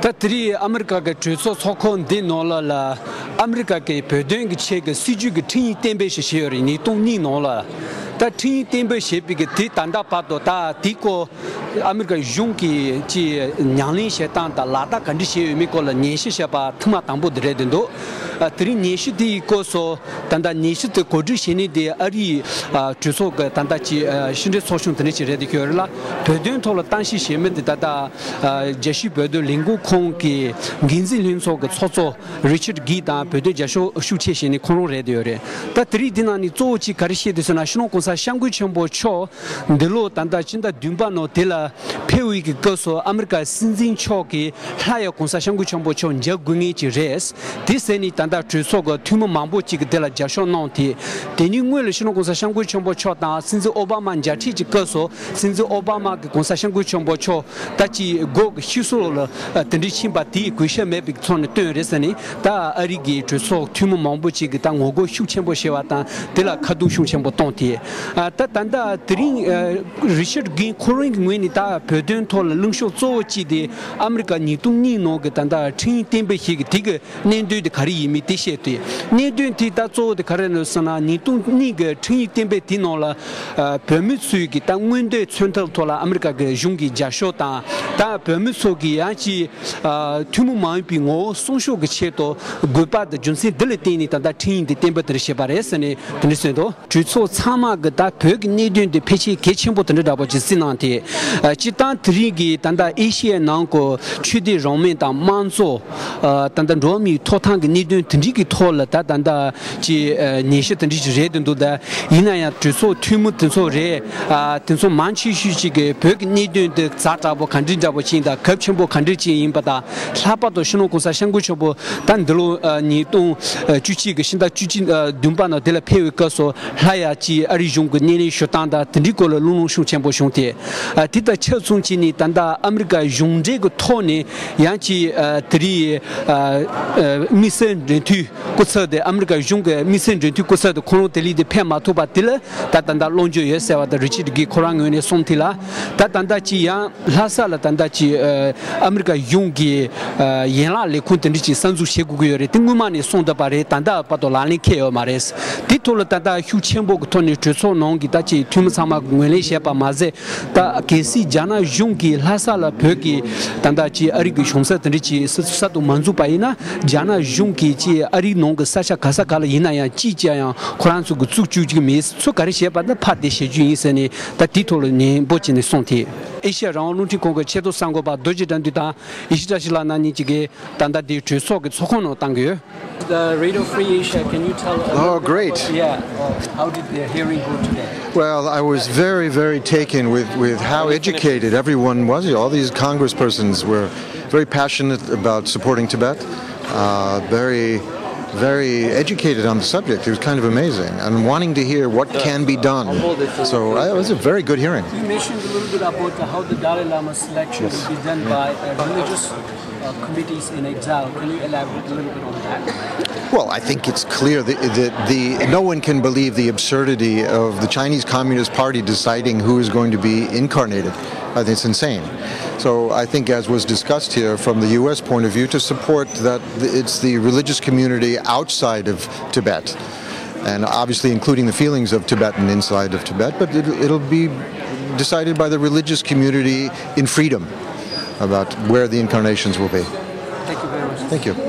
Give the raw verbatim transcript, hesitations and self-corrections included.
ད་དེ་རིང་ཨ་མི་རི་ཀ་གི་གྲོས་ཚོགས་ཚོགས་ཁང་འདི་ནང་ལ་ལ་ཨ་མི་རི་ཀ་གི་བོད་དོན་གྱི་ཆེད་ཀྱི་སྲིད་ཇུས་ཀྱི་འཕྲིན་ཡིག་གཏན་འབེབས་ཤིག་བྱས་ཡོད་རེད། ཉིས་སྟོང་གཉིས་ནང་ལ། ད་འཕྲིན་ཡིག་གཏན་འབེབས་བྱས་པའི་གི་དེ་ད་ལྟ་བར་དུ་ད་དེའི་སྐོར་ཨ་མི་རི་ཀ་གཞུང་གིས་ཀྱི་ཉམས་ལེན་བྱེད་སྟངས་དང་ལག་བསྟར་ག་འདྲ་བྱས་ཡོད་མེད་སྐོར་ལ་ཉན་ཞིབ་བྱས་པ་ཐེངས་མ་དང་པོ་དེ་རེད་འདུག་ཨ། དེ་རིང་ཉན་ཞིབ་དེ་ཡི་སྐོར་སོགས་ད་ལྟ་ཉན་ཞིབ་དེ་གོ་སྒྲིག་བྱེད་ནི་དེ་ཨ་རིའི་ཨ་གྲོས་ཚོགས་ཀྱི་ད་ལྟ་ཀྱི་ཨ་ཕྱི་འབྲེལ་ཚོགས་ཆུང་དེ་འདྲ་ཅིག་རེད་འདུག་ཡོད་རེད་ལ། བོད་དོན་ཐོག་ལ་གཏམ་བཤད་བྱེད་མི་དེ་ད་ལྟ་ཨ་རྒྱལ་སྤྱིའི་བོད་དོན་ལས་འགུལ་ཁང་གི་འགན་འཛིན་ལྷན་ཚོགས་ཀྱི་ཚོགས་གཙོ་རི་ཆར་གྷི་དང་བོད་དོན་རྒྱབ་སྐྱོར་ཤུགས་ཆེ་བྱེད་ནི་ཁོང་རང་རེད་འདུག་ཡོད་རེད། ད་དེ་རིང་འདི་ནང་ནས་གཙོ་བོ་གཅིག་ག་རེ་བཤད་འདུག་ཟེར་ན། སྤྱི་ནོར་གོང་ས་སྐྱབས་མགོན་ཆེན་པོ་མཆོག་འདི་ལོ་ད་ལྟ་ཕྱི་ཟླ་བདུན་པ་ནང་དེ་ལ་ཕེབས་ཡི་གི་སྐབས་སུ་ཨ་མི་རི་ཀ་སྲིད་འཛིན་མཆོག་གིས་སླར་ཡང་གོང་ས་སྐྱབས་མགོན་ཆེན་པོ་མཆོག་མཇལ་དགོས་ངེས་ཅིག་རེད། དེ་ཟེར་ནས་ད་ལྟ་གྲོས་ཚོགས་ཀྱི་འཐུས་མི་མང་པོ་ཅིག་གིས་དེ་ལ་རྒྱབ་སྐྱོར་གནང་སྟེ། དེ་ནས་སྔོན་ལ་སྤྱི་ནོར་གོང་ས་སྐྱབས་མགོན་ཆེན་པོ་མཆོག་དང་སྲིད་འཛིན་ཨོ་བྷ་མ་མཇལ་འཕྲད་ཀྱི་སྐབས་སུ་སྲིད་འཛིན་ཨོ་བྷ་མ་གིས་གོང་ས་སྐྱབས་མགོན་ཆེན་པོ་མཆོག་ད་ཅི་སྒོ་གི་ཕྱི་སོ་ལ་དེ་འདྲ་ཕྱིན་པ་དེའི་གུས་ཞབས་མེད་པའི་ཚོགས་ནས་བཏོན་རེད་ཟེར་ནས། ད་ཨ་རི་གི་གྲོས་ཚོགས་འཐུས་མི་མང་པོ་ཅིག་གིས་ད་ངོ་རྒོལ་ཤུགས་ཆེན་པོ་བྱས་པ་དང་དེ་ལ་ཁ་རྡུང་ཤུགས་ཆེན་པོ་བཏང་སྟེ། ད་ད་ལྟ་དེ་རིང་རི་ཆར་གྷི་ཁོ་རང་གི་ངོས་ནས་ད་བོད་དོན་ཐོག་ལ་གླེང་ཕྱོགས་གཙོ་བོ་གཅིག་དེ་ཨ་མི་རི་ཀ་ཉིས་སྟོང་གཉིས་ནང་གི་ད་ལྟ་འཕྲིན་ཡིག་གཏན་འབེབས་བྱེད་ཀྱི་དེ་གི་གནད་དོན་དེ་ག་རེ་ཡིན་མིན་དེ་བཤད་དེ། གནད་དོན་དེ་ད་གཙོ་བོ་དེ་ག་རེ་རེད་ཟེར་ན། ཉིས་སྟོང་གཉིས་ཀྱི་འཕྲིན་ཡིག་གཏན་འབེབས་དེ་ནང་ལ་ཨ་བོད་མི་ཚོས་ཀྱི་ད་མངོན་འདོད་མཚོན་ཐབས་ཐོག་ལ་ཨ་མི་རི་ཀ་གི་གཞུང་གི་རྒྱབ་སྐྱོར་དང་། ད་བོད་མི་ཚོ་གི་ཡང་ཅིག་ཨ་ཐུན་མོང་མ་ཡིན་པའི་ངོ་བོ་སྲུང་སྐྱོབ་ཀྱི་ཆེད་དུ་དགོས་པ་དང་རྒྱུ་མཚན་འདི་ལ་བརྟེན་ནས་ད་ལྟ་འཕྲིན་ཡིག་འདི་གཏན་འབེབས་དེ་འདྲ་བྱས་པ་རེད་ཟེར་ནས་དེ་འདྲ་གསུངས་འདུག་གྲོས་ཚོགས་ཚང་མ་གི་ད་བོད་ཀྱི་གནད་དོན་དེ་ཕལ་ཆེར་གལ་ཆེན་པོ་དེ་འདྲ་འདྲ་པོ་ཅིག་བརྩིས་གནང་སྟེ། ཨ་སྤྱིར་བཏང་དེ་རིང་གི་ད་ལྟ་ཨེ་ཤི་ཡའི་ནང་གི་ཆོས་དད་རང་མོས་དང་དམངས་གཙོ། ཨ་ད་ལྟ་འགྲོ་བ་མིའི་ཐོབ་ཐང་གི་གནད་དོན་དེ་འདྲའི་གི་ཐོག་ལ་ད་ད་ལྟ་ཅིག་ཨ་ཉན་ཞིབ་དེ་འདྲ་ཅིག་རེད་འདུག་ད་ཡིན་ན་ཡང་གྲོས་ཚོགས་འཐུས་མི་དེ་ཚོ་རེད། ཨ་དེ་ཚོ་མང་ཆེ་ཤོས་ཅིག་གིས་བོད་ཀྱི་གནད་དོན་དེ་ཛ་དྲག་པོ་ག་འདྲའི་འདྲ་པོ་ཅིག་ཡིན་དང་། གལ་ཆེན་པོ་ག་འདྲ་ཅིག་ཡིན་པ་དང་། ལྷག་པར་དུ་སྤྱི་ནོར་གོང་ས་སྐྱབས་མགོན་ཆེན་པོ་ད་འདི་ལོ་ཨ་ཉིས་སྟོང་བཅུ་གཅིག་གི་ཕྱི་ཟླ་བཅུ་གཅིག་ཨ་བདུན་པ་ནང་དེ་ལ་ཕེབས་པའི་སྐབས་སུ་སླར་ཡང་ཅིག་ཨ་རིའི་གཞུང་གི་སྣེ་ལེན་ཞུ་སྟངས་དང་དེ་འདྲའི་སྐོར་ལ་གླེང་སློང་ཤུགས་ཆེན་པོ་བྱུང་སྟེ། ཨ་དེ་དང་ཆབས་ཅིག་ནས་ད་ལྟ་ཨ་མི་རི་ཀ་གཞུང་འབྲེལ་གྱི་ཐོག་ནས་ཡང་ཅིག་ཨ་དེ་རིང་ཨ་ཨ་དམིགས་བསལ་འབྲེལ་མཐུད་སྐུ་ཚབ་དེ། ཨ་མི་རི་ཀ་གཞུང་གི་དམིགས་བསལ་འབྲེལ་མཐུད་སྐུ་ཚབ་དེ་ཁོ་རང་དེ་ལས་དེ་ཕེབས་མ་ཐུབ་པ་དེ་ལ་ད་ད་ལྟ་གླེང་རྒྱུ་ཡོད་ཟེར་བ་དང་། རི་ཆར་གྷི་ཁོ་རང་ངོས་ནས་གསུངས་དེ་ལ་ད་ད་ལྟ་ཅིག་ཡང་ལྷ་ས་ལ་ད་ལྟ་ཅིག་ཨ་ཨ་མི་རི་ཀ་གཞུང་གི་ཨ་ཡན་ལག་ལས་ཁུངས་དེ་འདྲ་ཅིག་གསར་འཛུགས་བྱེད་དགོས་ཀྱི་ཡོད་རེད། དེ་སྔོན་མ་ནས་གསུངས་བསྡད་པ་རེད། ད་ལྟ་བར་དུ་ལག་ལེན་འཁེལ་ཡོད་མ་རེད། དེ་ཐོག་ལ་ད་ལྟ་ཤུགས་ཆེན་པོ་གི་ཐོག་ནས་གྲོས་ཚོགས་ནང་གི་ད་ཅིག་འཐུས་མི་ཚང་མ་གི་ངོས་ལེན་བྱས་པ་མ་ཟད། ད་གལ་སྲིད་རྒྱ་ནག་གཞུང་གིས་ལྷ་ས་ལ་བོད་ཀྱི་ད་ལྟ་ཅིག་ཨ་རི་གི་གཞུང་ཚབ་དེ་འདྲ་ཅིག་གསར་གསར་དུ་མ་འཛུགས་པ་ཡིན་ན། རྒྱ་ནག་གཞུང་གིས་ཅིག་ཨ་རིའི་ནང་གི་ས་ཆ་ག་ས་ག་ལ་ཡིན་ན་ཡང་ཅིག་ཅིག་ཡང་ཁོ་རང་ཚོ་གིས་བཙུགས་བཅུག་རྒྱུ་མེད། ཚུར་ག་རེ་བྱས་པ་ན་ཕར་དེ་བྱེད་རྒྱུ་ཡིན་ཟེར་ནས་ད་དེའི་ཐོག་ལ་ནན་པོ་བྱས་ནས་གསུངས་ཏེ། ཨེ་ཤེ་ཡ་རང་དབང་རླུང་འཕྲིན་ཁང་གི་ཆེད་དུ་གསར་འགོད་པ་རྡོ་རྗེ་དགྲ་འདུལ་དང་ཡེ་ཤེས་བཀྲ་ཤིས་ལགས་རྣམ་གཉིས་ཀྱིས་ད་ལྟ་དེའི་གྲོས་ཚོགས་ཀྱི་ཚོགས་ཁང་ནང་བཏང་གི་ཡོད། The Radio Free Asia, can you tell a little Oh, bit great. about, yeah, uh, how did the hearing go today? Well, I was very, very taken with, with how educated everyone was. All these congresspersons were very passionate about supporting Tibet, uh, very, very educated on the subject. It was kind of amazing, and wanting to hear what can be done. So uh, it was a very good hearing. You mentioned a little bit about how the Dalai Lama's selection will be done by a religious uh, committees in exile. Can you elaborate a little bit on that? Well, I think it's clear that, that the, no one can believe the absurdity of the Chinese Communist Party deciding who is going to be incarnated. I think it's insane. So I think, as was discussed here, from the U S point of view, to support that, it's the religious community outside of Tibet, and obviously including the feelings of Tibetan inside of Tibet, but it, it'll be decided by the religious community in freedom about where the incarnations will be. Thank you very much. Thank you.